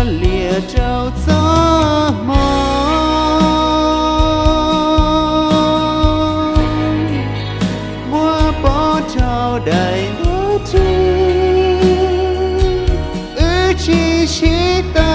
Liam rau txoj hmoo, muab pov rau daim ntuj ris, wb tsis sib tau